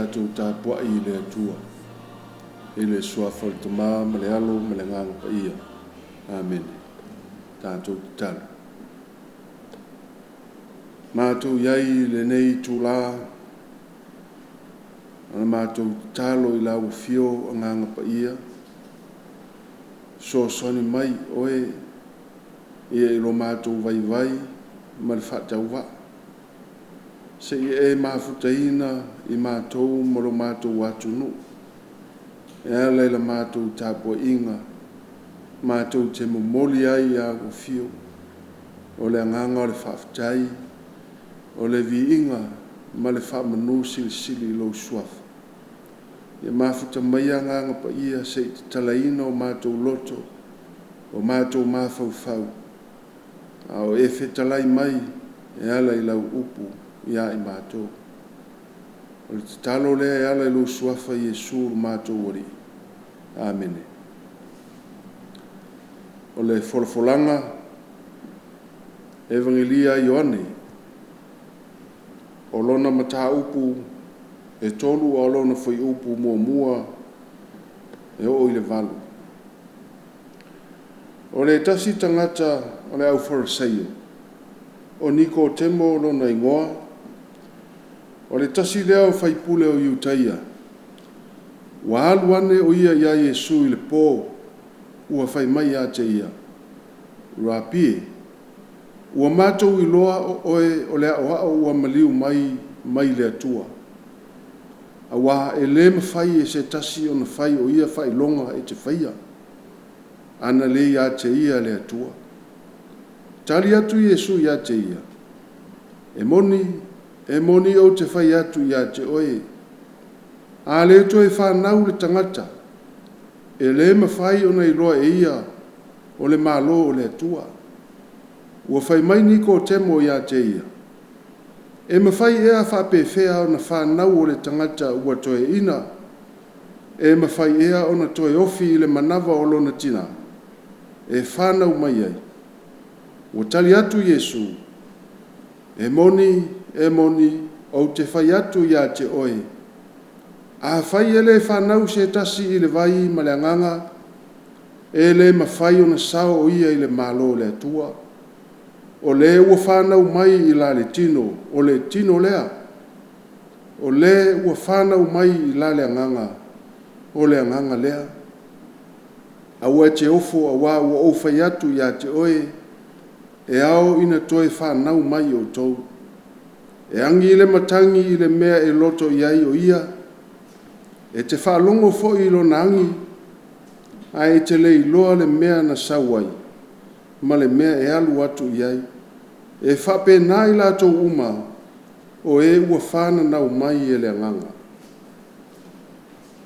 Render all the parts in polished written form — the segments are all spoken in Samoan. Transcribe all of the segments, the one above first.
tatou tapuai i le Atua, i le Suafa o le Tama ma le Alo ma le Agaga Paia. Amene. Tatou tatalo. Matou i ai i lenei itula, o le matou tatalo i lau Afio Agaga Paia, fesoasoani mai oe ia i lo matou vaivai ma le faatauvaa, se i e mafutaina i matou ma lo matou atunuu e ala i la matou tapuaiga, matou te momoli ai i lau Afio o le agaga o le faafetai, o le viiga ma le faamanu silisili i lou Suafa. Ia mafuta maia Agaga Paia se i tatalaina o matou loto, o matou mafaufau, a o e fetalai mai e ala i lau upu ia i matou. O le tatalo lea e ala i lou Suafa Iesu lo matou Alii. Amene. O le folafolaga Evagelia a Ioane, o lona mataupu e 3 a o lona fuaiupu 1 e oo i le 8. O le tasi tagata o le aufarasaio, o Nikotemo lona igoa, o le tasi lea o faipule o Iutaia, ua alu ane o ia ia Iesu i le po, ua fai mai ia te ia, “Rapi, ua matou iloa o oe o le aoao ua maliu mai mai le Atua, aua e le mafai e se tasi ona fai o ia faailoga e te faia, ana le ia te ia le Atua.” Tali atu Iesu ia te ia, “E moni, e moni ou te fai atu ia te oe, a le toe fanau le tagata, e le mafai ona iloa e ia o le Malo o le Atua.” Ua fai mai Nikotemo ia te ia, “E mafai ea faapefea ona fanau o le tagata ua toeaina? E mafai ea ona toe ofi i le manava o lona tina e fanau mai ai?” Ua tali atu Iesu, “E moni, e moni, ou te fai atu ia te oe, afai e le fanau se tasi i le vai ma le Agaga, e le mafai ona sao o ia i le Malo o le Atua. O le ua fanau mai i la le tino, o le tino lea. O le ua fanau mai i la le Agaga, o le agaga lea. Aua e te ofo auā ua ou fai atu ia te oe, e ao ina toe fanau mai outou. E agi le matagi i le mea e loto i ai o ia, e te faalogo foi i lona agi, ae e te le iloa le mea na sau ai ma le mea e alu atu i ai. E faapena i latou uma o e ua fananau mai e le Agaga.”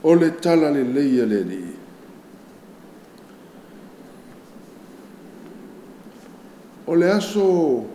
O le Tala Lelei a le Alii. O le aso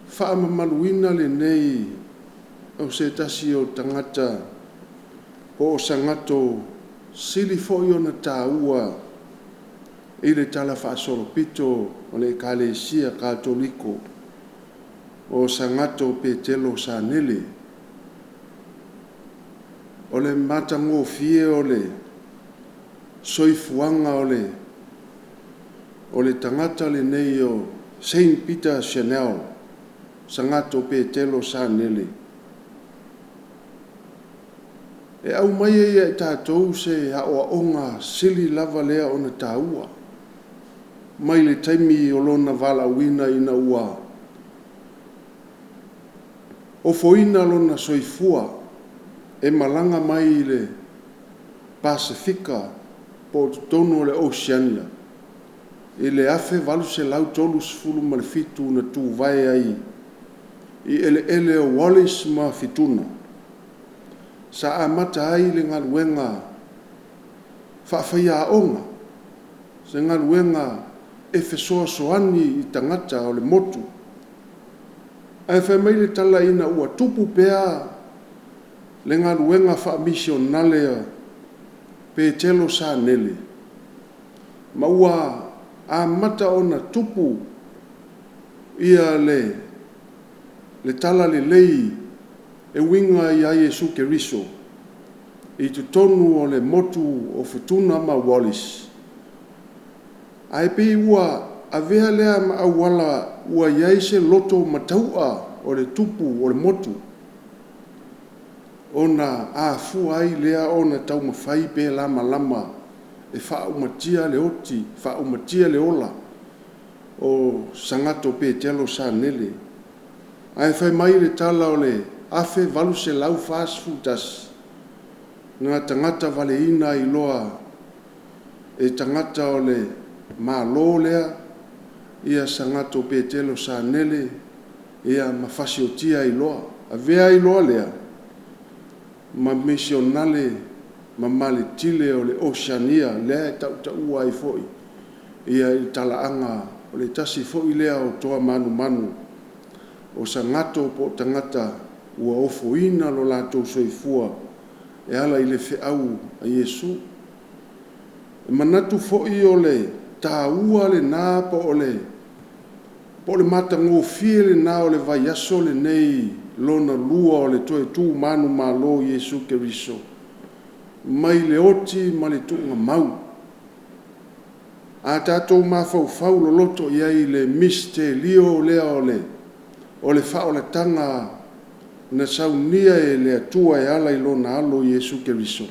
faamamaluina lenei o se tasi o tagata po o sagatoo sili foi ona taua i le talafaasolopito o le Ekalesia Katoliko, o Sagatoo Petelo Sanele. O le matagofie o le soifuaga o le tagata lenei o Saint Peter Chanel, Sagatoo Petelo Sanele, e aumai ai ia i tatou se aoaoga sili lava lea ona taua mai le taimi o lona valaauina ina ua ofoina lona soifua e malaga mai i le Pasefika po o totonu o le Oceania i le 1837 na tuvae ai i eleele o Wallis ma Futuna. Sa amata ai le galuega faafaiaoga, se galuega e fesoasoani i tagata o le motu. Ae fai mai le tala ina ua tupu pea le galuega faamisionale a Petelo Sanele, ma ua amata ona tupu le talalelei e e uiga ia Iesu Keriso i totonu o le motu o Futuna ma Wallis, ae pei ua avea lea ma auala ua i ai se loto matau'a o le tupu o le motu, ona afua ai lea ona taumafai pe lamalama e faaumatia le oti, faaumatia le ola o Sagatto Petelo Sanele. Ae fai mai le tala o le 1841, na tagata valeina ai loa e tagata o le Malo lea Sagatto Petelo Sanele ma fasiotia ai loa. Avea ai loa lea ma misionale ma maletile o le Oceania lea e tautaua ai foi i le talaaga o le tasi foi lea o toa manumanu o Sagatto po o tagata ua ofoina lo latou soifua e ala i le feau a Iesu. E manatu foi o le taua lena po o le matagofie lena o le vaiaso lenei lona lua o le toe tu manumalo o Iesu Keriso mai le oti ma le tuugamau. A tatou mafaufau loloto i ai i le misitelio lea o le faaolataga na saunia e le Atua e ala i Lona Alo Iesu Keriso,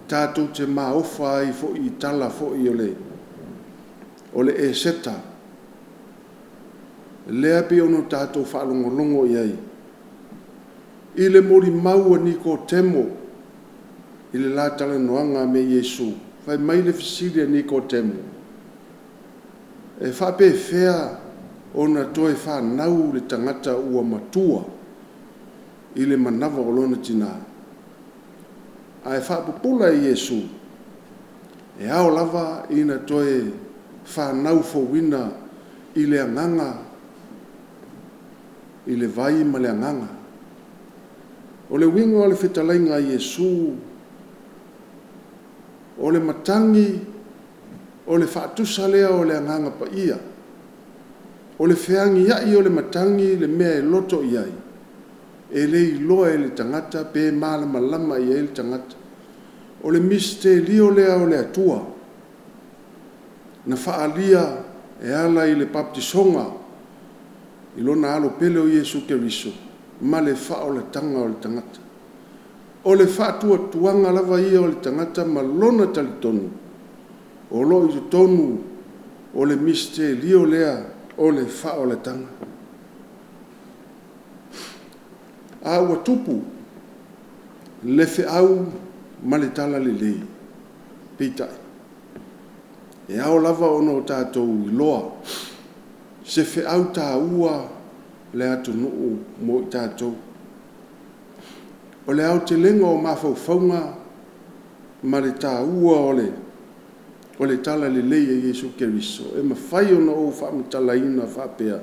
tatou te maofa ai foi i tala foi o le Eseta, lea e pei ona tatou faalogologo i ai i le molimau a Nikotemo i le la talanoaga me Iesu. Fai mai le fesili a Nikotemo, e faapefea ona toe fanau le tagata ua matua i le manava o lona tina? Ae faapupula e Iesu, e ao lava ina toe fanau fouina i le agaga, i le vai ma le agaga. O le uiga o le fetalaiga a Iesu, o le matagi, o le faatusa lea o le Agaga Paia. O le feagiai o le matagi le mea e loto i ai, e le iloa e le tagata pe malamalama i ai le tagata. O le misitelio lea o le Atua na faaalia e ala i le papatisoga i Lona Alo pele o Iesu Keriso ma le faaolataga o le tagata. O le faatuatuaga lava ia o le tagata ma lona talitonu o lo o i totonu o le misitelio lea o le faaolataga. A ua tupu le feau ma le talalelei, peitai, e ao lava ona o tatou iloa se feau taua le atunuu mo i tatou. O le aotelega o mafaufauga ma le taua o le talalelei a Iesu Keriso, e mafai ona ou faamatalaina faapea,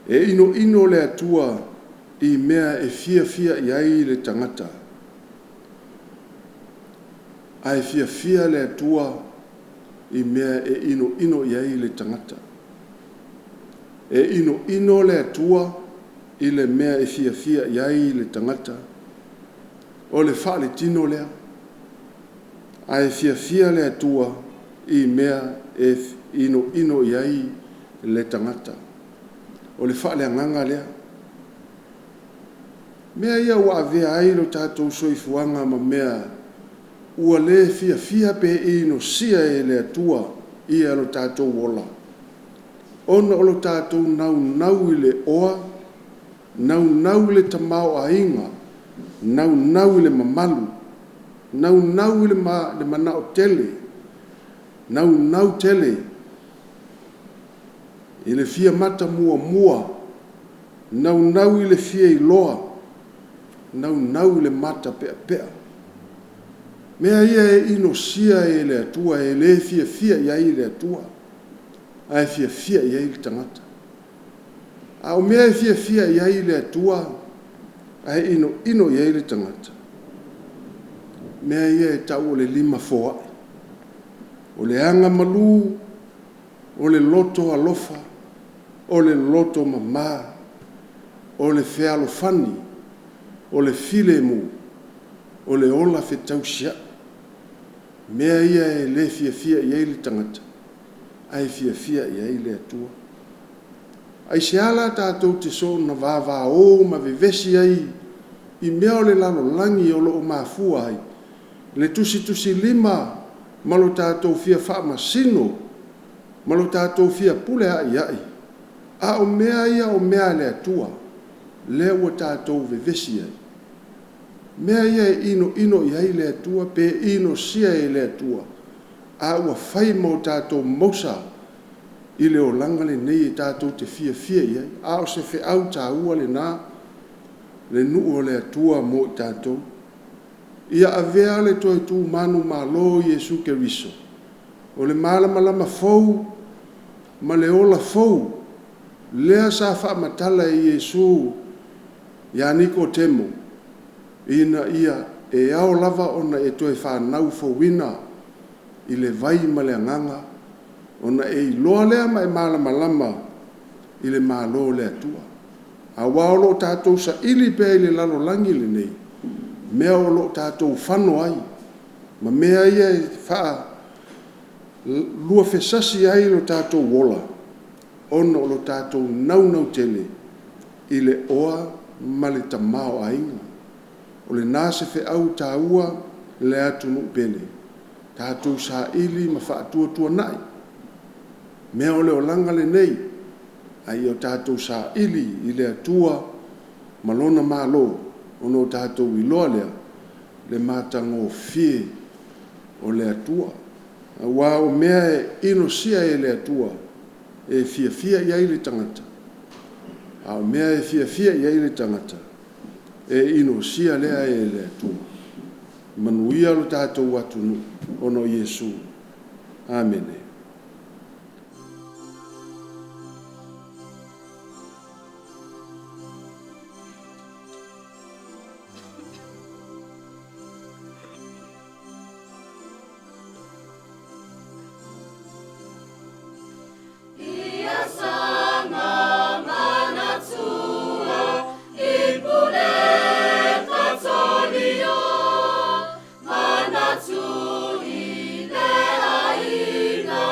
e inoino le Atua i mea e fiafia i ai le tagata, ae fiafia le Atua i mea e inoino i ai le tagata. E inoino le Atua i le mea e fiafia i ai le tagata, o le faaletino lea, ae fiafia le Atua i mea e inoino i ai le tagata. O le faaleagaga lea. O mea ia ua avea ai lo tatou soifuaga ma mea ua le fiafia pe inosia e le Atua lo tatou ola, ona o lo tatou naunau i le oa, naunau i le tamaoaiga, naunau i le mamalu, naunau i le manao tele, naunau tele i le fia mata muamua, naunau i le fia iloa, naunau i le mata peapea. Mea ia e inosia e le Atua, e le fiafia i ai le Atua, ae fiafia i ai le tagata. A o mea e fiafia i ai le Atua ae inoino i ai le tagata, mea ia e tau o le limafoai, o le agamalu, o le loto alofa, o le loto mama, O le fealofani, o le filemu, o le ola fetausia'i. Mea ia e le fiafia i ai le tagata, ae fiafia i ai le Atua. Aisea la tatou te soona vavao ma vevesi ai i mea o le lalolagi o lo o mafua ai le tusitusilima ma lo tatou fia faamasino ma lo tatou fia pule a'ia'i, a o mea ia o mea a le Atua lea ua tatou vevesi ai? Mea ia e inoino i ai le Atua pe inosia e le Atua, a ua fai ma o tatou mausa i le olaga lenei e tatou te fiafia i ai. A o se feau taua lena, le nuu o le Atua mo i tatou. Ia avea le toe tu manumalo o Iesu Keriso o le malamalama fou ma le ola fou lea sa faamatala e Iesu ia Nikotemo ina ia e ao lava ona e toe fanau fouina i le vai ma le agaga ona e iloa lea ma e malamalama i le Malo o le Atua. Aua o lo o tatou saili pea i le lalolagi lenei mea o lo o tatou fano ai ma mea ia e faaluafesasi ai lo tatou ola, ona o lo tatou naunau tele i le oa ma le tamaoaiga. O lena se feau taua le atunuu pele, tatou saili ma faatuatuanai mea o le olaga lenei, a ia tatou saili i le Atua ma Lona Malo, ona o tatou iloa lea le matagofie o le Atua. Aua o mea e inosia e le Atua, e fiafia i ai le tagata, a o mea e fiafia i ai le tagata, e inosia lea e le Atua. Manuia lo tatou atunuu ona o Iesu. Amene. Ia saga manatua i pule Katolio, manatu i le aiga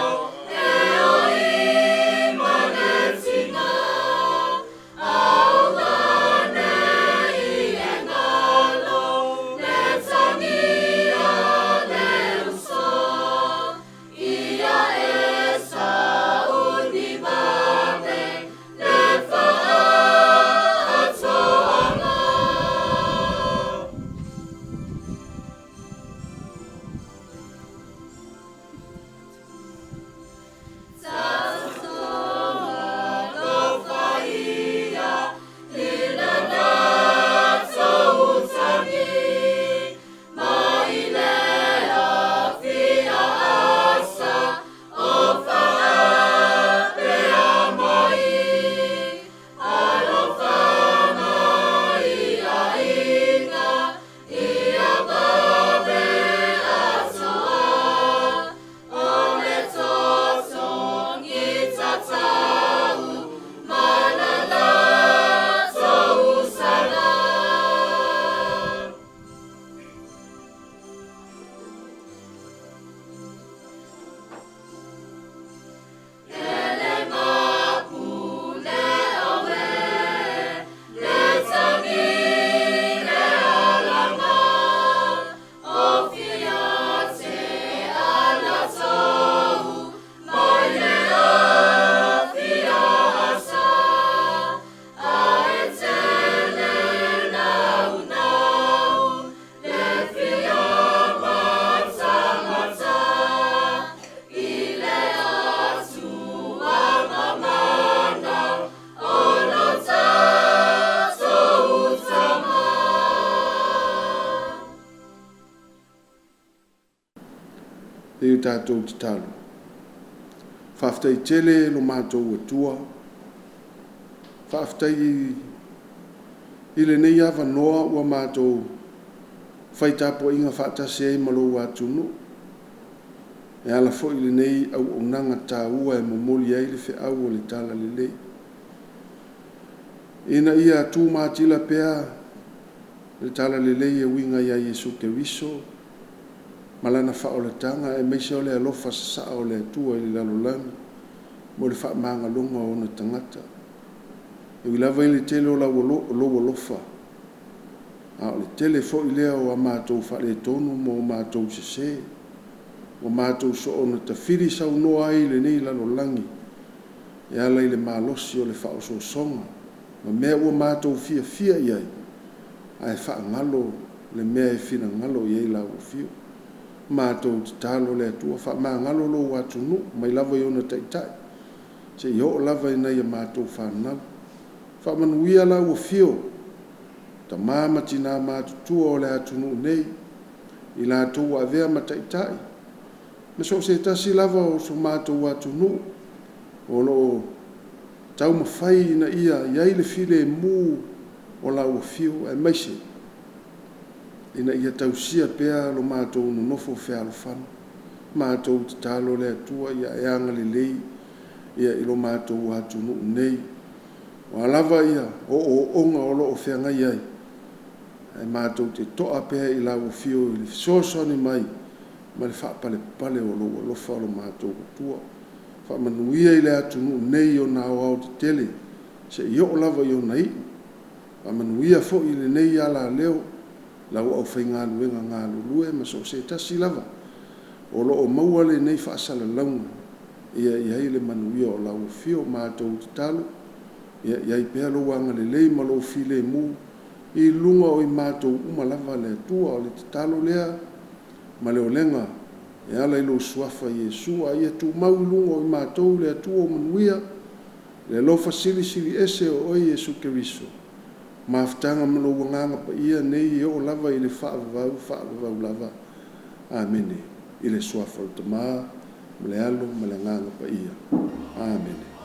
e oi ma le tina, aua nei e galo le tagi a le uso, ia e sauni vave le faaatoaga. Alofa ia i le latou tagi, mai le afia asa o faapea mai. Alofa mai aiga ia vave atoa, o le totogi tatau ma le latou sala. Ele mapule awe, le tagi le alaga, o fia te alatou, mai le afia asa, a e tele naunau, le fia matamata, i le Atua mamana o lo tatou tama. E o tatou tatalo. Faafetai tele lo matou Atua, faafetai i lenei avanoa ua matou fai tapuaiga faatasi ai ma lou atunuu, e ala foi i lenei auaunaga taua e momoli ai le feau o le Talalelei. Ina ia tumatila pea le talalelei e uiga ia Iesu Keriso ma Lana faaolataga aemaise o le alofa sasaa o le Atua i le lalolagi mo le faamagaloga o ona tagata. E ui lava i le tele o lou alofa, a o le tele foi lea o a matou faaletonu ma o matou sese, ua matou soona tafili saunoa ai i lenei lalolagi e ala i le malosi o le faaosoosoga ma mea ua matou fiafia i ai, ae faagalo le mea e finagalo i ai lau afio. Matou tatalo le Atua, faamagalo lou atunuu mai lava i ona taitai seia oo lava i nai a matou fanau. Faamanuia lau afio, tama ma tina matutua o le atunuu nei, i latou ua avea ma taitai, ma so o se tasi lava o so matou atunuu o lo o taumafai ina ia i ai le filemu o lau afio, aemaise ina ia tausia pea lo matou nonofo fealofani. Matou tatalo le Atua ia e agalelei i lo matou atunuu nei, o a lava ooooga o lo o feagai ai, ae matou te toa pea i lau afio i le fesoasoani mai ma le faapalepale o lou alofa lo matou Atua. Faamanuia i le atunuu nei i ona aoaotetele seia oo lava i ona iu. Faamanuia foi i lenei alaleo lau aufaigaluega galulue ma so o se tasi lava o lo o maua lenei faasalalauga, ia i ai le manuia o lau afio. Matou tatalo, ia i ai pea lou agalelei ma lou filemu i luga o i matou uma lava le Atua. O le tatalo lea ma le olega e ala i lou suafa Iesu, a ia tumau i luga o i matou le Atua o manuia, le alofa silisili ese o oe Iesu Keriso, mafutaga ma lou Agaga Paia nei e oo lava i le faavavau, faavavau lava. Amene. I le suafa o le Tama ma le Alo ma le Agaga Paia. Amene.